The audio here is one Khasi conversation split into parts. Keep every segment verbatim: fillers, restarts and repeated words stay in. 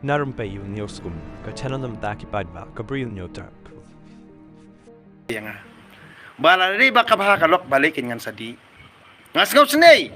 Narum pei u niu skum ka channel nam ta ki paid ba ka briew niu terk. Ba la ri ba ka bha ka lok ba lei kin ngan sadi. Nga sngew snei.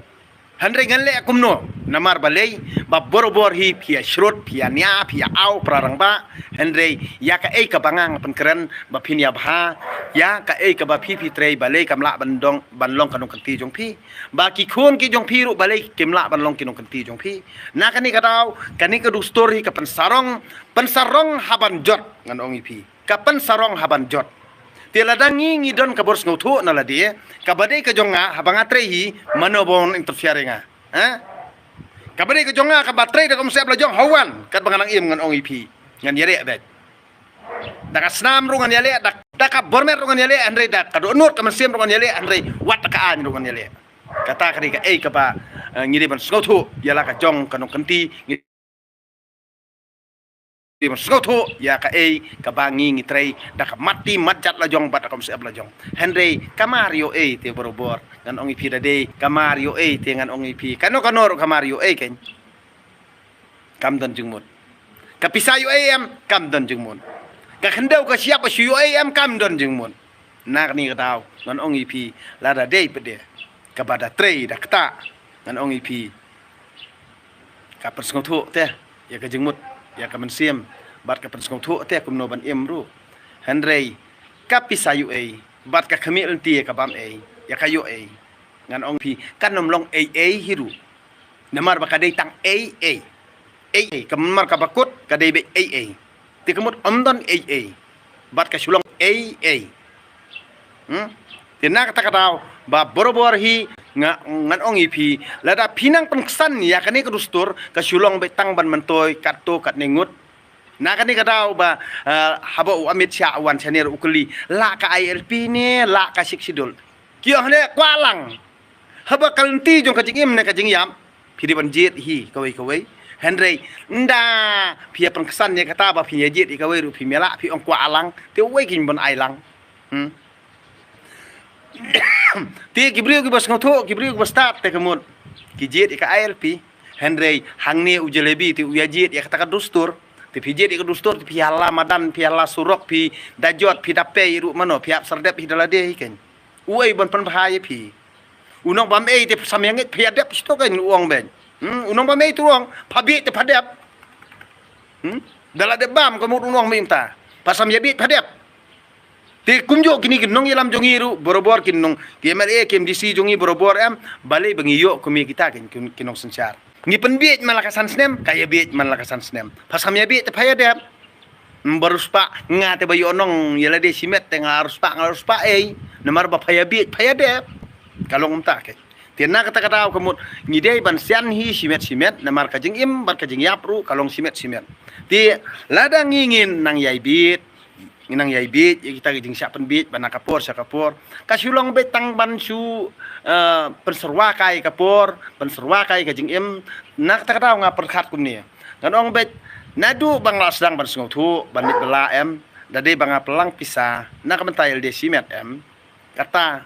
Hynrei ngan leh kumno? Namar ba lei ba borobor hi phi ïa shrut, phi ïa nia, phi ïa au para rangbah. Hynrei ïa kaei kaba nga nga pynkren ba phin ïa bha ïa kaei kaba phi phi trei ba lei kam lah ban dong ban long ka nongkynti jong phi. Ba ki khun ki jong phi ruh ba lei kim lah ban long ki nongkynti jong phi. Na kane ka daw kane ka dustur hi ka pynsarong, pynsarong ha ban jot ngan ong ïa phi. Ka pynsarong ha ban jot. Te lada ngi ngi don ka bor sngewthuh na lade kaba dei ka jong nga haba nga trei hi, mano ba wan interfere ïa nga? Ha? Kaba dei ka jong nga kaba trei da ka umsyep la jong, ha wan katba nga nang im ngan ong ïa phi. Ngan ïaleh beit. Da ka snam ruh ngan ïaleh, da, da ka bor met ruh ngan ïaleh, hynrei da ka dohnud ka mynsiem ruh ngan ïaleh, hynrei wat da ka aiñ ruh ngan ïaleh. Kata ka dei kaei kaba, eh, ngi dei ban sngewthuh ïa la ka jong ka nongkynti, ngi dei ban sngewthuh ïa kaei kaba ngi ngi trei da ka mat ti mat jat la jong bad da ka umsyep la jong. Hynrei ka mar ïoh ei te borobor ngan ong ïa phi da dei ka mar ïoh ei te ngan ong ïa phi. Kano kano ruh ka mar ïoh ei kein. Kam don jingmut. Ka pisa ïoh ei em, kam don jingmut. Ka khyndew ka shyiap ba shu ïoh ei em, kam don jingmut. Na kane ka daw ngan ong ïa phi, lada dei pat de kaba da trei da kata, ngan ong ïa phi, ka pynsngewthuh te ïa ka jingmut, ïa ka mynsiem, bad ka pynsngewthuh te kumno ban im ruh. Hynrei ka pisa ïoh ei bad ka khmih lynti ïa ka bam ei, ïa ka ïoh ei, ngan ong ïa phi, kan ym long ei ei hi ruh. Namar ba ka dei tang ei ei. Ei ei, ka namar kaba kut ka dei beit ei ei. Te ka mut ym don ei ei. Bad ka shu long ei ei. Hmm? Te na kata ka daw ba borobor hi nga ngan ong ïa phi, lada phi nang pynksan ïa kane ka dustur, ka shu long beit tang ban myntoi katto katne ngut. Na kane ka daw ba, eh, haba u Amit Shah u wan shane u kylli, lah ka I L P ne lah ka Sixth Schedule. Ki ong ne kwah lang. Haba ka lynti jong ka jingim ne ka jingïap, phi dei ban jied hi kawei kawei. Hynrei ynda phi ïa pynksan ïa kata ba phi ïa jied hi kawei ruh phim ïa lah, phi ong kwah lang, te uwei kin ban ai lang. Hmm. Te ki briew kiba sngewthuh, ki briew kiba stad te ka mut ki jied ïa ka I L P. Hynrei hangne u Jalebi te u ïa jied ïa kata ka dustur. Te phi jied ïa ka dustur te phi ïa la madan, phi ïa la surok, phi da jot, phi da pei ruh mano, phi ïa sardep hi da lade hi kein. Uei ban pynbha ïa phi? U nongbam ei te pha sam ïa ngeit pha ïa dep, shisha kein u ong beit. Hmm, u nongbam ei te u ong pha bieit te pha dep. Hmm? Da la dep bam ka mut u nong mynta. Pha sam ïa bieit pha dep. Te kumjuh kine ki nongïalam jong ngi ruh borobor, ki nong ki M L A, ki M D C jong ngi borobor em, balei ba ngi ïoh kum ïa kita ki, ki, ki nongsynshar. Ngi pynbieit man la ka san snem, ka ïa bieit man la ka san snem. Pha sam ïa bieit te pha ïa dep. Ym ba riewspah, nga te ba ïoh nong ïa lade shimet te nga riewspah, nga riewspah ei. Namar ba pha ïa bieit pha ïa dep. Ka long kumta kein. Te na kata ka daw ka mut ngi dei ban sian hi shimet shimet, namar ka jingim bad ka jingïap ruh ka long shimet shimet. Te lada ngi ngin nang ïai bieit, ngi nang ïai bieit ïa kita ki jingshah pynbieit ba na ka por sha ka por, ka shu long beit tang ban shu, eh, pynsyrwa kai ka por, pynsyrwa kai ka jingim. Na kata ka daw nga pyrkhat kumne, ngan ong beit, naduh ba nga la sdang ban sngewthuh ban leit bylla em, da dei ba nga pynlang pisa na ka bynta ïa lade shimet em, kata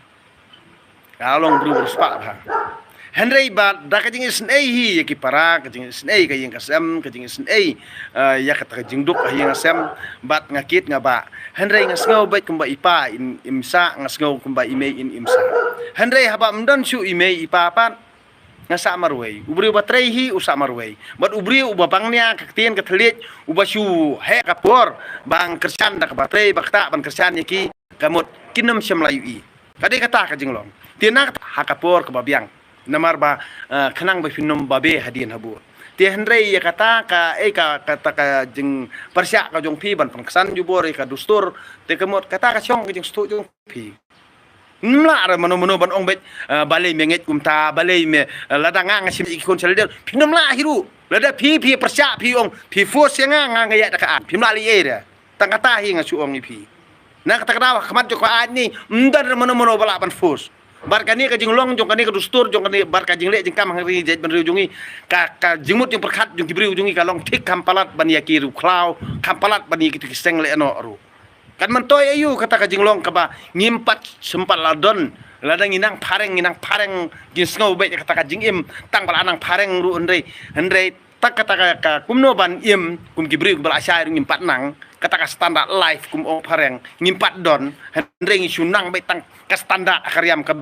ka long briew riewspah bha. Hynrei bad da ka jingisynei hi ïa ki para, ka jingisynei ka ïing ka sem, ka jingisynei, eh, ïa kata ka jingduk ha ïing ha sem, bad nga kit nga bah. Hynrei nga sngew beit kumba i pa in im sah, nga sngew kumba i mei in im sah. Hynrei haba ym don shuh i mei i pa pat, nga sah marwei. U briew ba trei hi u sah marwei. Bad u briew uba bang nia ka ktien ka thylliej, uba shu heh ka por ban kyrshan da kaba trei ba ktah ban kyrshan ïa ki, ka mut kin ym shym la ïohi. Ka dei kata ka jinglong. Te na kata ha ka por kaba biang. Namar ba, eh, khnang ba phin ym babe hadien habud. Te hynrei ïa kata ka, eh, ka, kata ka jingpyrshah ka jong phi ban pynksan jubor ïa ka dustur. Te ka mut kata ka shong ka jingsngewthuh jong phi. Ym lah re mano mano ban ong beit, eh, balei me ngeit kumta, balei me, eh, lada nga nga shim ïa ki khun sha lade. Phin ym lah hi ruh. Lada phi, phi pyrshah phi ong phi force ïa nga, nga nga ïaid da ka aiñ. Phim lah leh ei re. Tang kata hi nga shu ong ïa phi. Na kata ka daw ha khmat jong ka aiñ ni, ym don re mano mano ba lah ban force. Bad kane ka jinglong jong kane ka dustur jong kane, bad ka jingleh jingkam hangne jait bynriew jong ngi, ka, ka jingmut jingpyrkhat jong ki briew jong ngi ka long thik, kham palat ban ïa ki riewkhlaw, kham palat ban ïa kito ki seng lehnoh ruh. Kan myntoi aïu kata ka jinglong kaba ngim pat sympat la don. Lada ngi nang phareng, ngi nang phareng, jingsngew beit kata ka jingim, tang ba la nang phareng ruh hynrei, hynrei Tang kata ka, ka kumno ban im kum ki briew kiba la shai ruh ngim pat nang. Kata ka standard life kum ong phareng ngim pat don. Hynrei ngi shu nang beit tang ka standard ha ka riam ka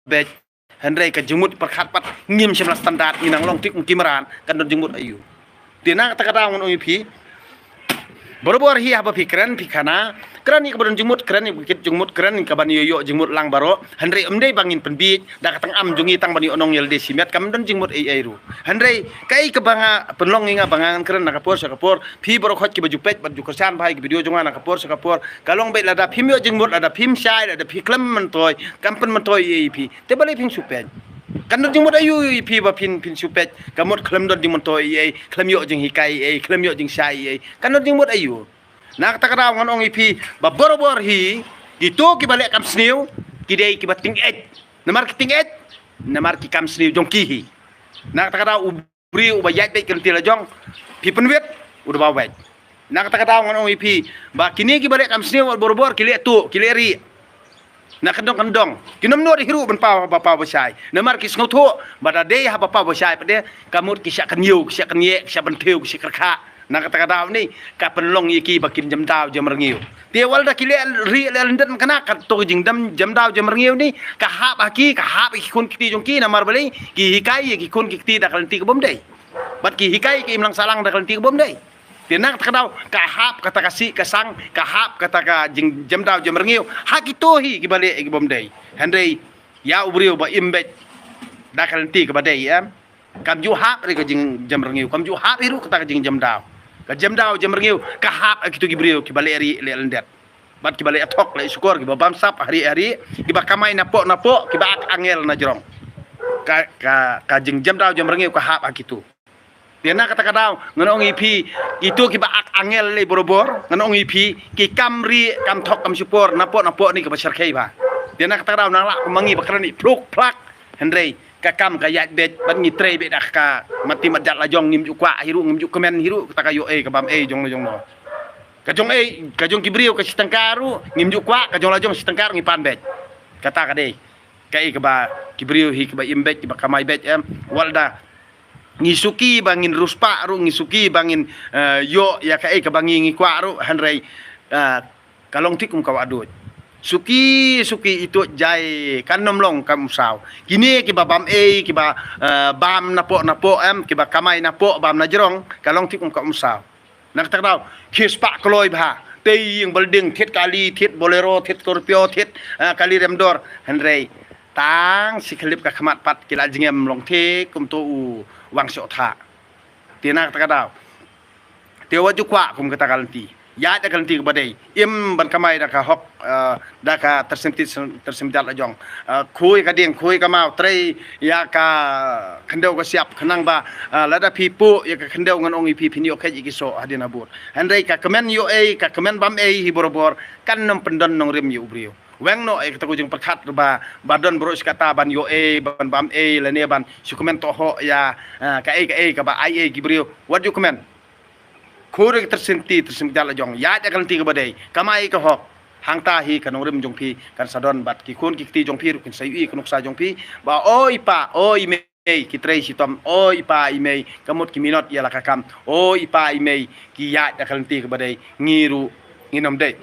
beit. Hynrei ka jingmut pyrkhat pat ngim shym la standard, ngi nang long tik kum ki mrad, kan don jingmut aïu? Te na kata ka daw ngan ong ïa phi, barabor hi haba phi kren phi khana, kren ïa kaba don jingmut, kren ïa kaba kit jingmut, kren ïa kaban ïoh ïoh jingmut lang baroh. Hynrei ym dei ba ngin pynbiej da ka tang am jong ngi tang ban ïoh nong ïa lade shimet, kam don jingmut ei ei ruh. Hynrei kaei kaba nga pynlong ïa nga ba ngan kren na ka por sha ka por, phi baroh khoit kiba ju peit bad ju kyrshan bha ïa ki video jong nga na ka por sha ka por, ka long beit lada phim ïoh jingmut, lada phim shai, lada phi khlem myntoi, kam pynmyntoi ei ei phi. Te balei phin shu peit? Kan don jingmut aïu ïa phi ba phin, phin shu peit? Ka mut khlem don jingmyntoi ei ei, khlem ïoh jinghikai ei ei, khlem ïoh jingshai ei ei. Kan don jingmut aïu? Na kata ka daw ngan ong ïa phi ba barabor hi kito kiba leh kam sniew ki dei kiba tyngeh. Namar ki tyngeh, namar ki kam sniew jong ki hi. Na kata ka daw u briew uba ïaid beit ka lynti la jong, phi pynwit, u da ba weit. Na kata ka daw ngan ong ïa phi ba kine kiba leh kam sniew barabor ki leh tuh, ki leh rieh. Na kyndong kyndong kin ym nud hi ruh ban paw ba paw ba shai. Namar ki sngewthuh ba da dei haba paw ba shai pat de ka mut ki shah kynñiew, ki shah kynñieh, ki shah bynthiew, ki shah kyrkhah. Na kata ka daw ni ka pynlong ïa ki ba kin jemdaw jemrngiew. Te wat lada ki leh rieh leh lyndet, kane kato ka jingdem jemdaw jemrngiew ni ka hap ha ki, ka hap ha ki khun ki kti jong ki. Namar balei? Ki hikai ïa ki khun ki kti da ka lynti ka bym dei. Bad ki hikai ïa ki imlang sahlang da ka lynti ka bym dei. Te na kata ka daw ka hap kata ka sih ka sang, ka hap kata ka jing, jemdaw jemrngiew ha kito hi kiba leh ïa ki bym dei. Hynrei ïa u briew ba im beit da ka lynti kaba dei, em, kam ju hap ruh ka jingjemrngiew, kam ju hap hi ruh kata ka jingjemdaw. Ka jemdaw jemrngiew ka hap ha kito ki briew kiba leh rieh leh lyndet, bad kiba leh thok leh shukor, kiba bamsap ha rieh ha rieh, kiba kamai napoh napoh, kiba ak angel na jrong. Ka, ka, ka jingjemdaw jemrngiew ka hap ha kito. Te na kata ka daw ngan ong ïa phi, kito kiba ak angel lei barabor, ngan ong ïa phi, ki kam rieh kam thok kam shukor napoh napoh ni kaba shyrkhei bha. Te na kata ka daw nang lah kum ma ngi ba kren ïa phluk phlak. Hynrei ka kam ka ïaid beit bad ngi trei beit da ka mat ti mat jat la jong, ngim ju kwah hi ruh, ngim ju kmen hi ruh kata ka ïoh ei ka bam ei jong no jong no. Ka jong ei, ka jong ki briew ka shi tyngka ruh ngim ju kwah, ka jong la jong shi tyngka ruh ngi pan beit. Kata ka dei kaei kaba ki briew hi kiba im beit, kiba kamai beit, em. Wat lada ngi suki ba ngin riewspah ruh, ngi suki ba ngin, eh, ïoh ïa kaei kaba ngi ngi kwah ruh, hynrei, eh, ka long thik kum ka wah duh. Suki suki ituh jai, kan ym long kam saw. Kine kiba bam ei, kiba, eh, bam napoh napoh, em, kiba kamai napoh bam na jrong, ka long thik kum kam saw. Na kata ka daw ki spah kloi bha, te ïing building, thied kali, thied Bolero, thied Scorpio, thied, eh, kali remdor. Hynrei tang shi khyllip ka khmat pat ki la jngem long thik kumto u wang shoh thah. Te na kata ka daw te wat ju kwah kum kata ka lynti. Ïaid da ka lynti kaba dei, im ban kamai da ka hok, eh, da ka tyrsim ti tyrsim jat la jong. Eh, khui ka dieng, khui ka maw, trei ïa ka khyndew ka siap, khnang ba, eh, lada phi puh ïa ka khyndew ngan ong ïa phi, phin ïoh kheit ïa ki soh hadien habud. Hynrei ka kmen ïoh ei, ka kmen bam ei hi barabor kan ym pyndon nongrim ïa u briew. Weng noh ïa kata ka jingpyrkhat ba, ba don baroh shi katta ban ïoh ei, ban bam ei, lane ban shu kmen tohok ïa, eh, kaei kaei kaba ai ei ki briew. Wat ju kmen. Khuid ïa ka tyrsim ti tyrsim jat la jong, ïaid ïa ka lynti kaba dei, kamai ka hok. Hangta hi ka nongrim jong phi kan sa don bad ki khun ki kti jong phi ruh kin sa ïohi ïa ka nuksa jong phi ba, o i pa, o i mei, ki trei shitom, o i pa i mei, ka mut ki minot ïa la ka kam, o i pa i mei, ki ïaid ïa ka lynti kaba dei, ngi ruh ngin ym dei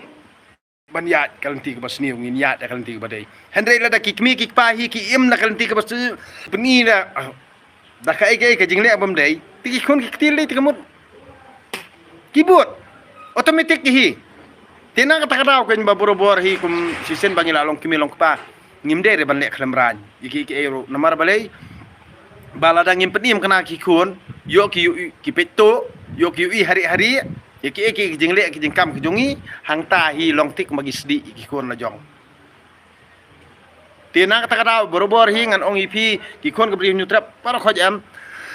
ban ïaid ka lynti kaba sniew, ngin ïaid da ka lynti kaba dei. Hynrei lada ki kmie ki kpa hi ki im na ka lynti kaba sniew, pyni da, da kaei kaei ka jingleh bym dei, te ki khun ki kti lei te ka mut ki bud automatic ki hi. Te na kata ka daw keiñ ba barabor hi kum shisien ba ngi la long kmie long kpa, ngim dei re ban leh khlem raiñ ïa kiei kiei ruh. Namar balei? Ba lada ngim pynim kane ki khun, ïoh ki ïoh ki peit tuh, ïoh ki ïohi ha rieh ha rieh ïa kiei kiei ki jingleh ki jingkam ki jong ngi, hangta hi long thik ma ki sdieh ïa ki khun la jong. Te na kata ka daw barabor hi ngan ong ïa phi, ki khun ka Bri Hynñiewtrep para khot em,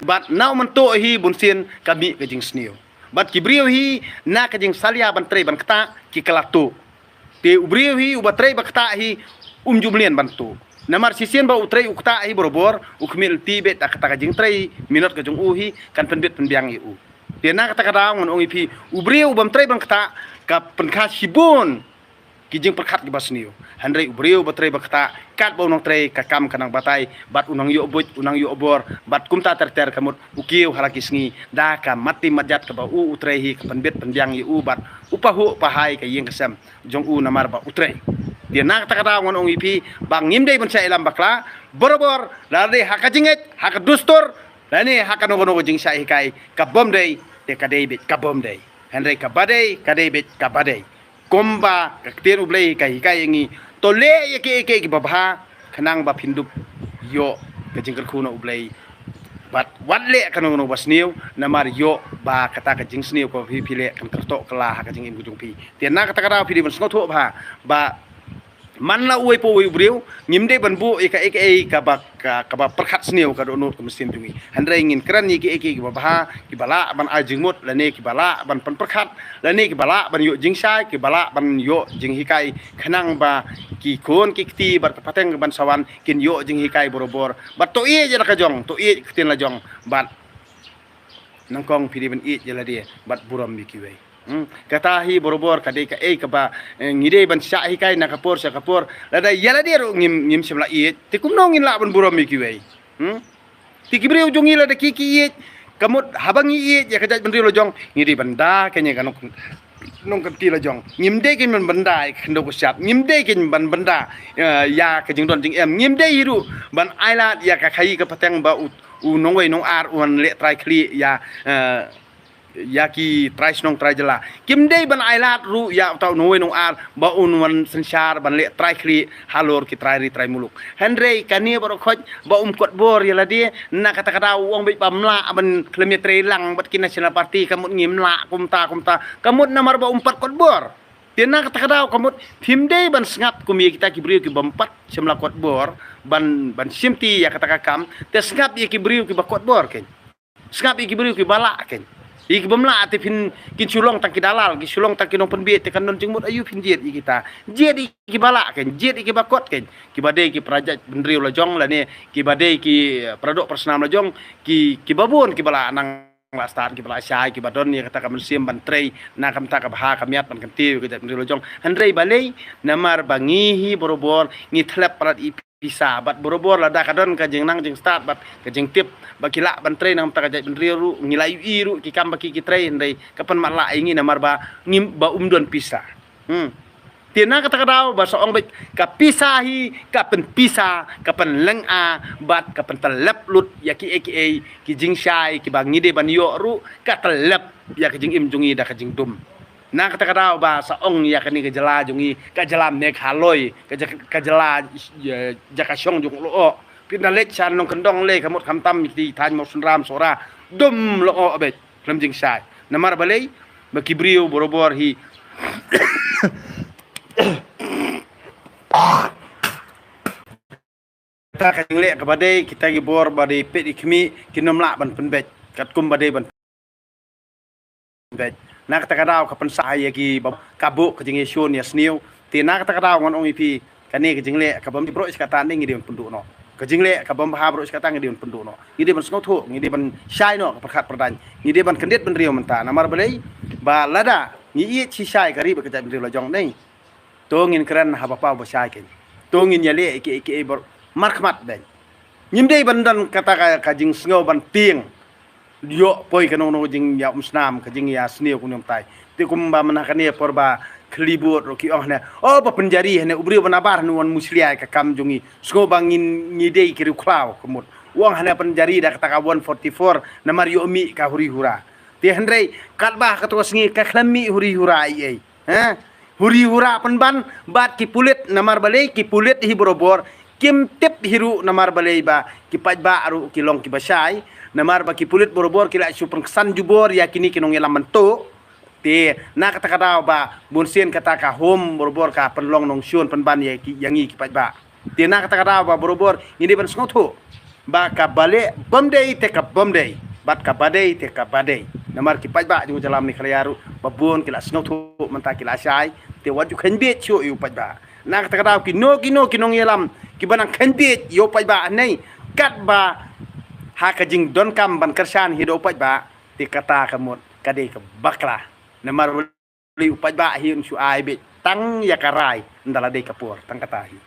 bad na u mynta hi bunsien ka mih ka jingsniew. Bad ki briew hi na ka jingsalia ban trei ban ktah ki kylla tuh. Te u briew hi uba trei ba ktah hi um ju mlien ban tuh. Namar shisien ba u trei u ktah hi barabor, u khmih lynti beit da kata ka jingtrei minot ka jong u hi kan pynbit pynbiang ïa u. Te na kata ka daw ngan ong ïa phi, u briew u bym trei ban ktah ka pynkha shibun ki jingpyrkhat kiba sniew. Hynrei u briew ba trei ba ktah, katba u nang trei ka kam ka nang batai, bad u nang ïoh buit, u nang ïoh bor, bad kumta ter ter ka mut u kiew ha la ki sngi, da ka mat tim mat jat kaba u u trei hi ka pynbit pynbiang ïa u bad u pahuh pahai ka ïing ka sem jong u namar ba u trei. Te na kata ka daw ngan ong ïa phi ba ngim dei ban shah ïalam bakla, barabor, lada dei ha ka jingngeit, ha ka dustur, lane ha kano kano ka jingshah hikai, ka bym dei, te ka dei beit ka bym dei. Hynrei kaba dei, ka dei beit kaba dei. Kumba ka ktien U Blei ka hikai ïa ngi, to leh ïa kiei kiei kiba bha, khnang ba phin dup ïoh ka jingkyrkhu na U Blei. Bad wat leh kano kano ba sniew, namar ïoh ba kata ka jingsniew kaba phi phi leh kan kyrtoh kylla ha ka jingim ka jong phi. Te na kata ka daw phi dei ban sngewthuh bha ba man la uwei pa uwei u briew, ngim dei ban buh ïa kaei kaei kaba ka, kaba pyrkhat sniew ka dohnud ka mynsiem jong ngi. Hynrei ngin kren ïa kiei kiei kiba bha, kiba lah ban ai jingmut, lane kiba lah ban pynpyrkhat, lane kiba lah ban ïoh jingshai, kiba lah ban ïoh jinghikai, khnang ba ki khun ki kti bad ka pateng kaban sa wan kin ïoh jinghikai barabor. Bad to ïeit ïa la ka jong, to ïeit ktien la jong, bad nyngkong phi dei ban ïeit ïa lade bad burom ïa kiwei. Hmm. Kata hi barabor ka dei kaei kaba, eh, ngi dei ban shah hikai na ka por sha ka por. Lada ïa lade ruh ngim, ngim shym la ïeit, te kumno ngin lah ban burom ïa kiwei? Hmm. Te ki briew jong ngi lada ki ki ïeit, ka mut haba ngi ïeit ïa ka jaitbynriew la jong, ngi dei ban da kane ka nong, nongkynti la jong. Ngim dei kein ban, ban da ïa ka khyndew ka shyiap, ngim dei kein ban, ban da, eh, ïa ka jingdon jingem, ngim dei hi ruh ban ailad ïa ka khaïi ka pateng ba u, u nongwei nongar un leh trai khlieh ïa, eh, ïa ki trai shnong trai jylla. Kim dei ban ailad ruh ïa uta u nongwei nongar ba un wan synshar ban leh trai khlieh halor ki trai ri trai muluk. Hynrei kane baroh khoit ba um kot bor ïa lade, na kata ka daw u ong beit ba ym lah ban khlem ïa trei lang bad ki National Party, ka mut ngim lah kumta kumta, ka mut namar ba um pat kot bor. Te na kata ka daw ka mut phim dei ban sngap kum ïa kita ki briew ki bym pat shym la kot bor ban, ban shimti ïa kata ka kam, te sngap ïa ki briew kiba kot bor kein. Sngap ïa ki briew kiba lah kein. Ïa ki bym lah te phin, kin shu long tang ki dalal, ki shu long tang ki nongpynbieit, te kan don jingmut aïu phin jied ïa kita. Jied ïa kiba lah kein, jied ïa kiba kot kein. Kiba dei ki para jaitbynriew la jong lane kiba dei ki, eh, para doh para snam la jong, ki, kiba bun kiba la nang la stad, kiba la shai, kiba don ïa kata ka mynsiem ban trei na ka bynta ka bha ka miat ban kyntiew ïa ka jaitbynriew la jong. Hynrei balei? Namar ba ngi hi barabor ngi thlep palat ïa pisa, bad barabor lada ka don ka jingnang jingstad bad ka jingtip ba ki lah ban trei na ka bynta ka jaitbynriew ruh, ngi la ïohi ruh ki kam ba ki, ki trei, hynrei ka pynmatlah ïa ngi namar ba ngim, ba um don pisa. Hmm. Te na kata ka daw ba sa ong beit ka pisa hi ka pynpisa, ka pynlynga bad ka pyntyllep lut ïa kiei kiei ki jingshai kiba ngi dei ban ïoh ruh, ka tyllep ïa ka jingim jong ngi da ka jingdum. Na kata ka daw ba sa ong ïa kane ka jylla jong ngi, ka jylla Meghalaya, ka jylla, ka jylla, eh, jaka shong jong u lyoh. Phin da leit sha nongkyndong lei, ka mut khamtam ki thaiñ Mawsynram Sohra, dum lyoh beit khlem jingshai. Namar balei? Ba ki briew barabor hi, kata ka jingleh kaba dei, kita ki bor ba dei peit ïa khmih, kin ym lah ban pynbeit katkum ba dei ban pynbeit. Na kata ka daw ka pynsah ïa kiba ka buh ka jingïashun ïasniew. Te na kata ka daw ngan ong ïa phi, kane ka jingleh ka bym dei baroh shi katta ngi dei ban pynduh noh. Ka jingleh ka bym bha baroh shi katta ngi dei ban pynduh noh. Ngi dei ban sngewthuh, ngi dei ban shai noh ka pyrkhat pyrdaiñ. Ngi dei ban kyndit bynriew mynta. Namar balei? Ba lada ngi ïeit shi shai ka ri bad ka jaitbynriew la jong ne, to ngin kren haba paw ba shai kein. To ngin ïaleh ïa kiei kiei bor markhmat beit. Ngim dei ban don kata ka, ka jingsngew ban tieng. Ïoh poi kano kano ka jingïaumsnam, ka jingïasniew kumne kumtai. Te kumba mynta kane por ba khlieh bud ruh ki ong hangne, oh, ba pynjari hangne, u briew ba nabar hangne u wan mushlia ïa ka kam jong ngi. Sngew ba ngin, ngi dei ki riewkhlaw ka mut. U ong hangne pynjari da kata ka one forty-four, namar ïoh mih ka huri hura. Te hynrei katba ha kato ka sngi ka khlem mih huri hura ei ei. Ha? Huri hura pynban bad ki pulit, namar balei? Ki pulit hi barabor kim tip hi ruh, namar balei? Ba ki paidbah ruh ki long kiba shai. Namar ba ki pulit barabor ki la shu pynksan jubor ïa kine ki nongïalam mynta. Te na kata ka daw ba bunsien kata ka home barabor ka pynlong nongshun pynban ïa ki, ïa ngi ki paidbah. Te na kata ka daw ba barabor ngi dei ban sngewthuh ba kaba leh bym dei te ka bym dei, bad kaba dei te kaba dei. Namar ki paidbah jong ka jylla Meghalaya ruh ba bun ki la sngewthuh mynta, ki la shai. Te wat ju kheiñ bieit shuh ïa u paidbah. Na kata ka daw kino kino ki nongïalam kiba nang kheiñ bieit ïa u paidbah hangne, katba ha ka jingdonkam ban kyrshan hi da u paidbah, te kata ka mut ka dei ka bakla. Namar Li u paidbah hi un shu ai beit tang ïa ka rai, ynda la dei ka por, tang kata hi.